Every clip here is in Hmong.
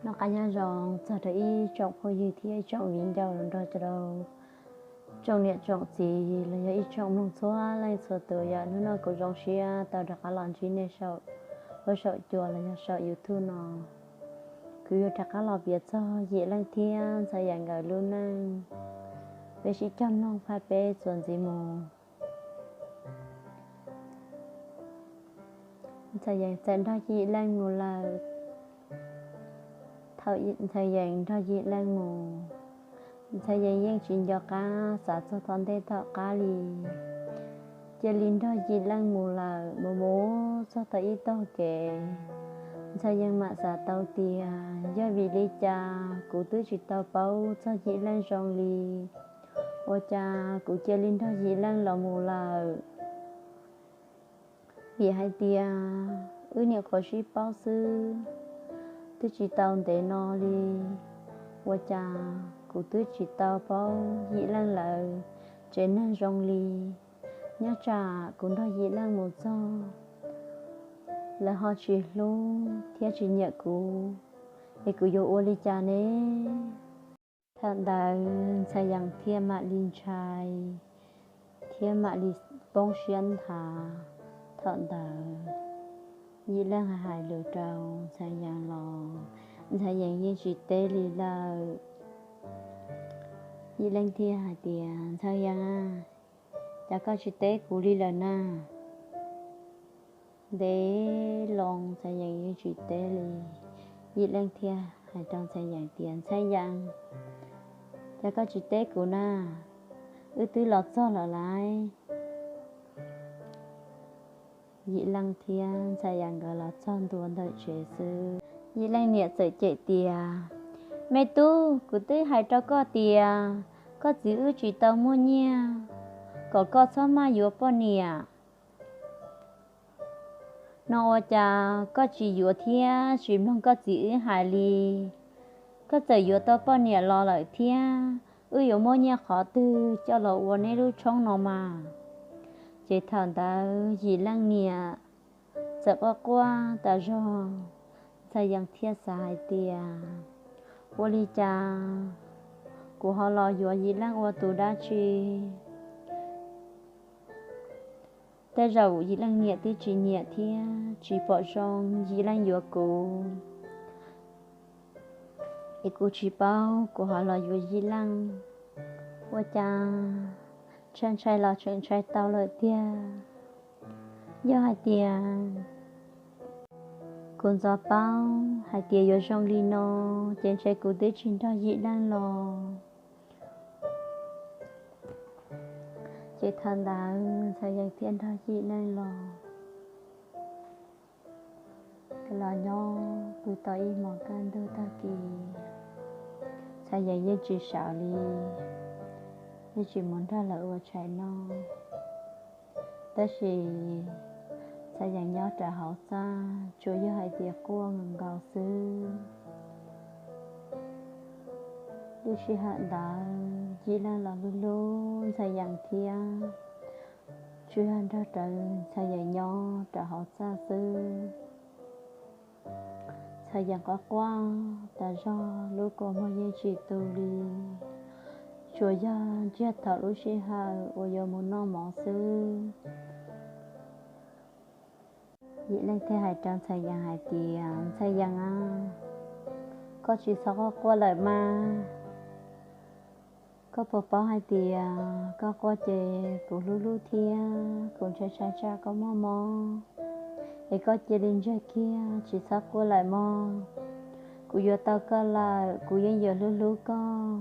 Noj qab nyob zoo txog rau ib tsoom phooj ywg thiab ib tsoom viv ncaus los nrog rau tsoom niam tsoom txiv los yog ib tsoom mloog txhua leej txhua tus. Yog hnub no kuv zoo siab tau rov qab los ntsib nej saum, saum cua los yog saum YouTube no. Kuv yuav rov qab los piav txog Yim Leej thiab Ntxhais Yais nkawd lub neej. Peb sib cog mloog phaj peb txuas ntxiv mus. Ntxhais Yais txawm nrog Yim Leej mus lawm. Thaum Ntxhais Yais nrog Yim Leej mus, Ntxhais Yais yeej tsis nco qab xav txog tom ntej tom qab li. Cia li nrog Yim Leej mus lawm, mus mus txog tom ib tog kev, Ntxhais Yais mam xav tau tias yog vim li cas kuv twb tsis tau paub txog Yim Leej zoo li, ua cas kuv cia li nrog Yim Leej los mus lawm. Vim hais tias wb nyuam qhuav sib paub xwb, twb tsis tau ntev no li, ua cas kuv twb tsis tau paub Yim Leej lawv tsev neeg zoo li. Nyob tsam kuv nrog Yim Leej mus txog, lawv ho tsis hlub thiab tsis nyiam kuv, es kuv yuav ua li cas ne? Thaum ntawd Ntxhais Yais thiaj mam li ntshai thiab mam li poob siab nthav. Thaum ntawd Yim Leej hais lus rau Ntxhais Yais los Ntxhais Yais yeej tsis teb li lawm. Yim Leej thiaj hais tias, Ntxhais Yais, cas koj tsis teb kuv li lawm na? Ntev loo Ntxhais Yais yeej tsis teb li. Yim Leej thiaj hais rau Ntxhais Yais tias, Ntxhais Yais, cas koj tsis teb kuv na? Wb twb los txog lawm lauj. Yim Leej thiab Ntxhais Yais nkawd los txog ntua ntawm tsev xwb, Yim Leej niam txawm cem tias, Me tub, kuv twb hais rau koj tias koj txiv wb tsis tau muaj nyiaj kom koj txhob maj yuav poj niam no, ua cas koj tsis yuav thiab tsis mloog koj txiv wb hais li? Koj txawm yuav tau poj niam los lawm thiab, wb yuav muab nyiaj qhov twg coj los ua neb lub tshoob no mas? Ces thaum ntawd Yim Leej niam txawm quaj quaj tas zog. Ntxhais Yais thiaj xav hais tias, Ua li cas kuv ho los yuav Yim Leej ua tus dab tsi? Tej zaum Yim Leej niam twb tsis nyiam thiab tsis pom zoo Yim Leej yuav kuv, es kuv tsis paub kuv ho los yuav Yim Leej. Ua cas ntshai ntshai los tseem ntshai tau lawm tiag. Yog hais tias kuv ntxov paub hais tias yuav zoo li no, ces ntshe kuv twb tsis nrog Yim Leej los. Ces thaum ntawd Ntxhais Yais thiaj nrog Yim Leej los, los nyob pw tau ib hmos kaj ntug tag kis, Ntxhais Yais yeej tsis sawv li, yeej tsis mus nrog lawv ua tshais noj. Tab sis Ntxhais Yais nyob rau hauv txaj tsuas yog hais tias quaj nkaus nkaus xwb. Lub sij hawm ntawd Yim Leej los hlub hlub Ntxhais Yais thiab, tsuas yog nrog rawv Ntxhais Yais nyob rau hauv txaj xwb. Ntxhais Yais quaj quaj tas zog, lub kua muag yeej tsis tu li, tsuas yog ntsiag thaum lub sij hawm uas yuav mus noj mov xwb. Yim Leej thiaj hais rau Ntxhais Yais hais tias, Ntxhais Yais a, koj tsis txhob quaj quaj lawm mas. Koj puas paub hais tias koj quaj ces kuv hlub hlub thiab kuv ntshai ntshai tsam koj muaj mob, es koj cia li ntsiag kiag tsis txhob quaj lawm mog. Kuv yuav tau koj lawm, kuv yeej yuav hlub hlub koj,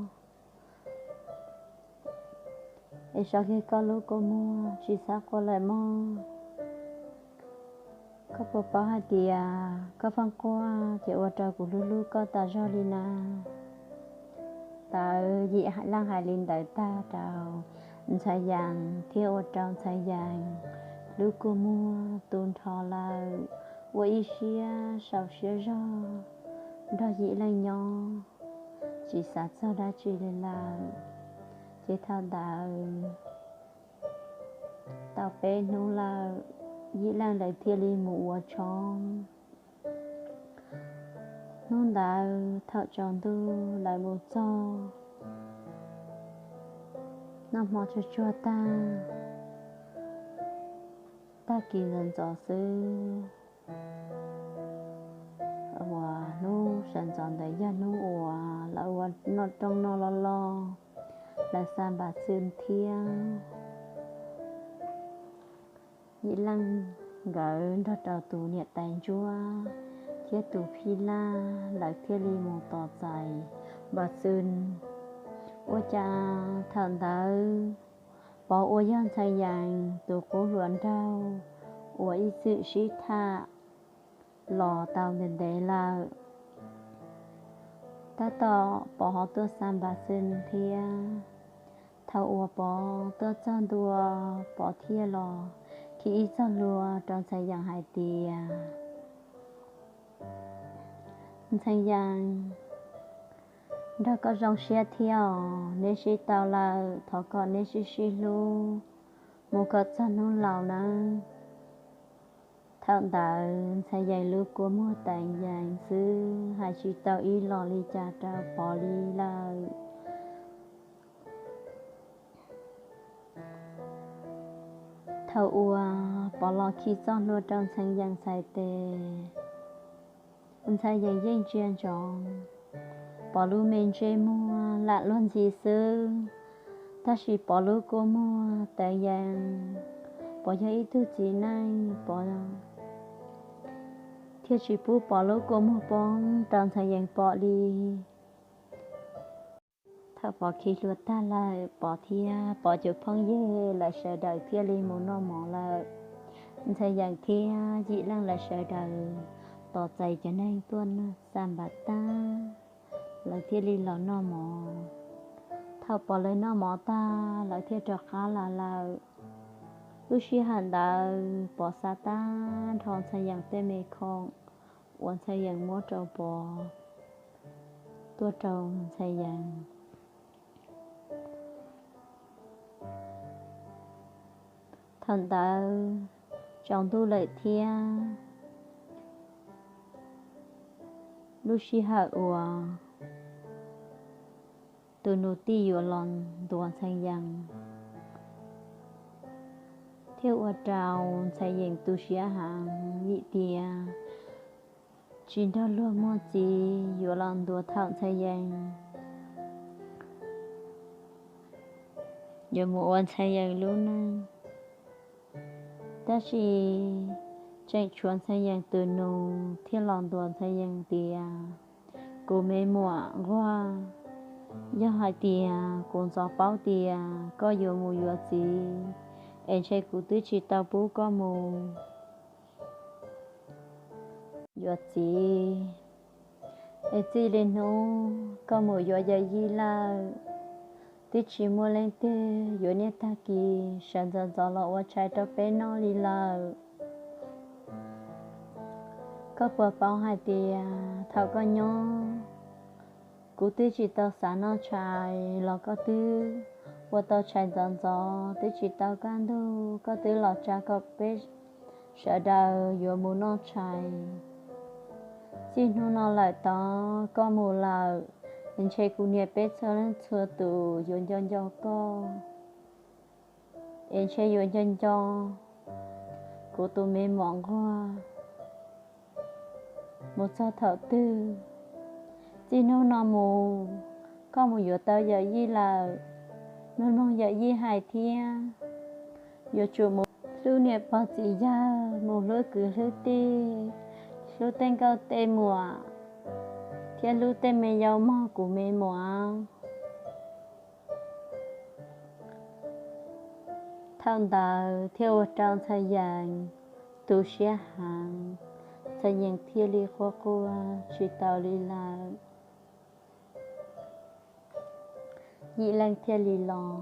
es so kiag koj lub kua muag tsis txhob quaj lawm mog. Koj puas paub hais tias koj pheej quaj ces ua rau kuv hlub hlub koj tas zog li na. Thaum Yim Leej hais li ntawd tag rau Ntxhais Yais thiab ua rau Ntxhais Yais lub kua muag tu nrho lawm, ua ib siab saum siab zog nrog Yim Leej nyob, tsis xav txog dab tsi li lawm. Ces thaum ntawd tau peb hnub lawm, Yim Leej lawv thiaj li mus ua tshoob. Hnub ntawd thaum tsaus ntuj lawv mus txog, noj hmo tsuag tsuag tag, tag kis ntxov ntxov xwb, uas hnub sawv ntxov ntawd yog hnub uas lawv ua noj rooj noj loj loj, lawv xa npam xwm thiab. Yim Leej nkawd nrog rau tus niam tais ntsuab thiab tus phij laj lawv thiaj li mus tos txais npam xwm. Ua cas thaum ntawd Pov uas yog Ntxhee Yees tus qub hluas nraug uas ib txwm sib tham los tau ntev ntev lawm, tab tom Pov ho tuaj xa npam xwm thiab. Thaum uas Pov tuaj txog ntua, Pov thiaj los khi ib txoj hlua rau Ntxhee Yees hais tias, Ntxhee Yees, nrog koj zoo siab thiab os, neb sib tau lawm, thov kom neb sib sib hlub mus kom txog hnub laus nawb. Thaum ntawd Ntxhee Yees lub kua muag teev yees xwb, hais tsis tau ib los li cas rau Pov li lawm. Thaum uas Pov los khi txoj hlua rau Ntxhee Yees txhais tes, Ntxhee Yees yeej ntsia ntsoov Pov lub me ntsej muag lam luag ntxhi xwb, tab sis Pov lub kua muag teev yees. Pov yog ib tug txiv neej, Pov thiaj tsis pub Pov lub kua muag poob rau Ntxhee Yees pom li. Thaum Pov khi hlua tag lawm, Pov thiab Pov cov phooj ywg lawv sawv daws thiaj li mus noj mov lawm. Ntxhee Yees thiab Yim Leej lawv sawv daws tos txais cov neeg tuaj xa npam tag, lawv thiaj li los noj mov. Thaum Pov lawv noj mov tag, lawv thiaj rov qab los lawm. Lub sij hawm ntawd Pov xa tag nrho Ntxhee Yees tej me khoom uas Ntxhee Yees muab rau Pov tuaj rau Ntxhee Yees. Thaum ntawd tsaus ntuj lawm thiab, lub sij hawm uas tus nus tij yuav los ntuas Ntxhee Yees thiaj ua rau Ntxhee Yees tu siab heev vim tias tsis nrog luag muaj txiv yuav los ntuas thaum Ntxhee Yees yuav mus ua Ntxhee Yees lub neej. Tab sis tseem tshuav Ntxhee Yees tus nus thiaj los ntuas Ntxhee Yees tias, kuv me muam nquag, yog hais tias kuv ntxov paub tias koj yuav mus yuav txiv, es ntshe kuv twb tsis tau pub koj mus yuav txiv. Es txij li hnub koj mus yuav yawm yij lawm, twb tsis muaj leej twg yuav niaj tag kis sawv ntxov ntxov los ua tshais rau peb noj li lawm. Koj puas paub hais tias thaum koj nyob, kuv twb tsis tau xav noj tshais los koj twb ua tau tshais ntxov ntxov, twb tsis tau kaj ntug koj twb los tsa kom peb sawv daws yuav mus noj tshais. Txij hnub no lawm tod koj mus lawm, ntshe kuv niam peb txhua leej txhua tus yuav nco nco koj, es ntshe yuav nco nco kuv tus me muam nquag mus txog thaum twg. Txij hnub no mus, koj mus yuav tau yawm yij lawm, mloog mloog yawm yij hais thiab, yuav tsum mus hlub niam pog txiv yawg, mus hlub kwv hlub tij, hlub tej nkauj tej muam, thiab hlub tej me yau mog kuv me muam. Thaum ntawd thiaj ua rau Ntxhee Yees tu siab heev, Ntxhee Yees thiaj li quaj quaj tsis tau li lawm. Yim Leej thiaj li los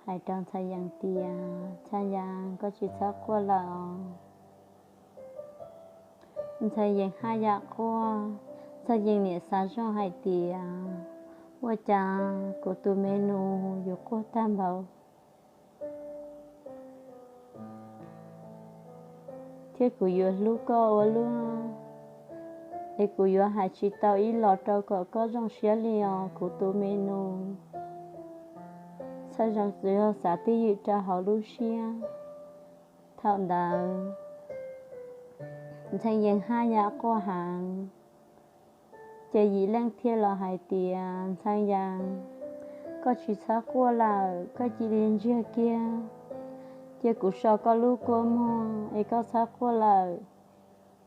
hais rau Ntxhee Yees tias, Ntxhee Yees, koj tsis txhob quaj lawm os. Ntxhee Yees haj yam quaj, Ntxhee Yees niam xav zoj hais tias, ua cas kuv tus me nus yuav quaj tag npaum, thiab kuv yuav hlub koj ua luaj, es kuv yuav hais tsis tau ib los rau kom koj zoo siab li os kuv tus me nus. Ntxhais Yees tsuas yog xav twj ywm rau hauv lub siab. Thaum ntawd Ntxhee Yees haj yam quaj heev, ces Yim Leej thiaj los hais tias, Ntxhee Yees, koj tsis txhob quaj lawm, koj cia li ntsiag kiag, cia kuv so koj lub kua muag es koj txhob quaj lawm,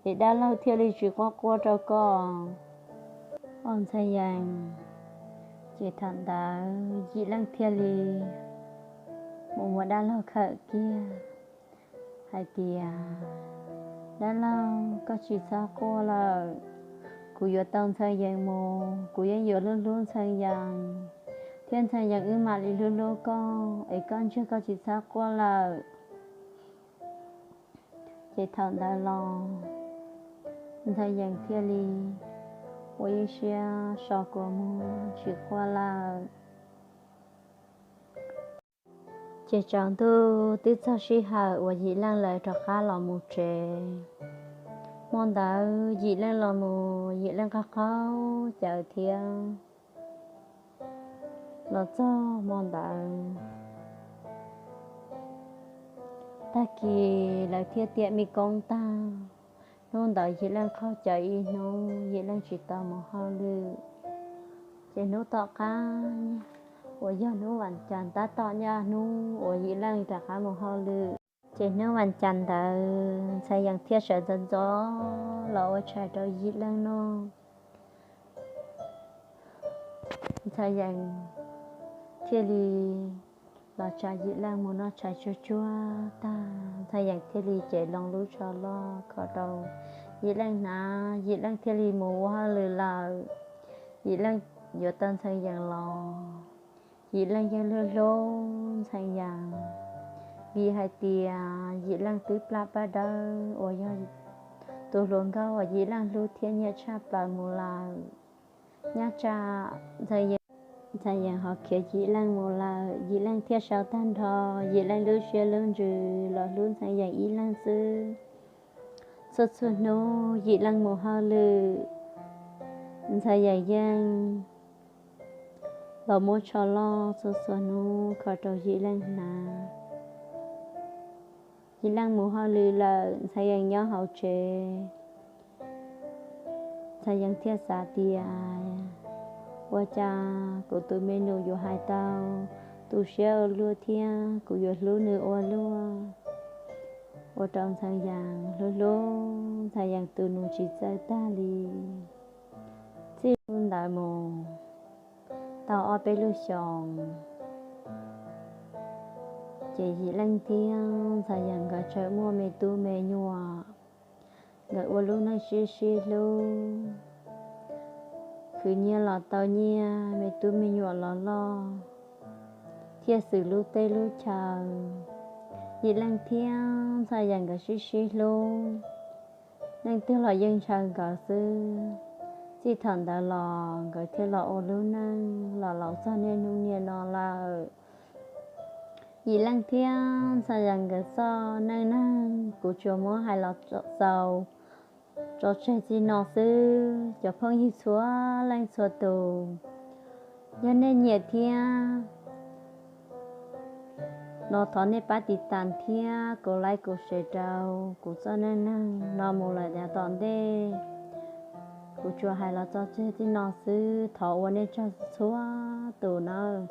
es dab laug thiaj li tsis quaj quaj rau koj. Os Ntxhee Yees. Ces thaum ntawd Yim Leej thiaj li mus muab dab laug khawm kiag hais tias, Dab laug, koj tsis txhob quaj lawm, kuv yuav tau Ntxhee Yees mus, kuv yeej yuav hlub hlub Ntxhee Yees, thiab Ntxhee Yees wb mam li hlub hlub koj, es koj ntsiag koj tsis txhob quaj lawm. Ces thaum ntawd los Ntxhee Yees thiaj li ua ib siab so kua muag tsis quaj lawm. Ces tsaus ntuj twb txog sij hawm uas Yim Leej lawv rov qab los mus tsev. Hmo ntawd Yim Leej los mus, Yim Leej qaug qaug cawv thiab los txog hmo ntawd, tag kis lawv thiaj tiam me koob tag. Hnub ntawd Yim Leej qaug cawv ib hnub, Yim Leej tsis tau mus hauj lwm. Ces hnub tom qab uas yog hnub vas cas tab tom nyaj hnub uas Yim Leej rov qab mus hauj lwm, ces hnub vas cas ntawd Ntxhee Yees thiaj sawv ntxov ntxov los ua tshais rau Yim Leej noj. Ntxhee Yees thiaj li los tsa Yim Leej mus noj tshais tsuag tsuag tag, Ntxhee Yees thiaj li cev loo lub tsho loj kho rau Yim Leej hnav, Yim Leej thiaj li mus ua hauj lwm lawm. Yim Leej yuav tau Ntxhee Yees los, Yim Leej yeej hlub hlub Ntxhee Yees, vim hais tias Yim Leej twb plam paj dawb uas yog tus hluas nkauj uas Yim Leej hlub thiab nyiam tshaj plaws mus lawm. Nyob tsam Ntxhee Yees ho khiav Yim Leej mus lawm, Yim Leej thiaj sau tag nrho Yim Leej lub siab lub ntsws los hlub Ntxhee Yees ib leeg xwb. Txhua txhua hnub Yim Leej mus hauj lwm, Ntxhee Yees yeej los muab tsho loj txhua txhua hnub kho rau Yim Leej hnav. Yim Leej mus hauj lwm lawm, Ntxhee Yees nyob hauv tsev. Ntxhee Yees thiaj xav tias, ua cas kuv tus me nus yuav hais tau tu siab ua luaj thiab kuv yuav hlub nws ua luaj, ua rau Ntxhee Yees hlub hlub Ntxhee Yees tus nus tsis txawj tag li. Txij hnub ntawd mus tau ob peb lub xyoos, ces Yim Leej thiab Ntxhee Yees nkawd tseem muaj me tub me nyuam. Nkawd ua lub neej sib sib hlub, khwv nyiaj los tau nyiaj, me tub me nyuam los loj, thiaj xws lub teb lub chaw. Yim Leej thiab Ntxhee Yees nkawd sib sib hlub, leej twg los yeej ntshaw nkawd xwb. Txij thaum ntawd los nkawd thiaj los ua lub neej los laus txog niaj hnub niaj no lawm. Yim Leej thiab Ntxhee Yees nkawd txoj neej neeg kuv tsuas muab hais los xaus tso tseg txij no xwb. Cov phooj ywg txhua leej txhua tus, yog nej nyiam thiab no thov nej pab tiv tas thiab kuv like kuv share rau kuv txoj neej neeg no mus lawm yav tom ntej. Kuv tsuas hais los tso tseg txij no xwb, thov ua nej tsaug txhua tus nawb.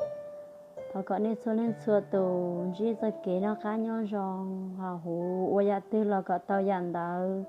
Thov kom nej txhua leej txhua tus ntsib txoj kev noj qab nyob zoo, haus huv ua yam twg los kom tau yam ntawd.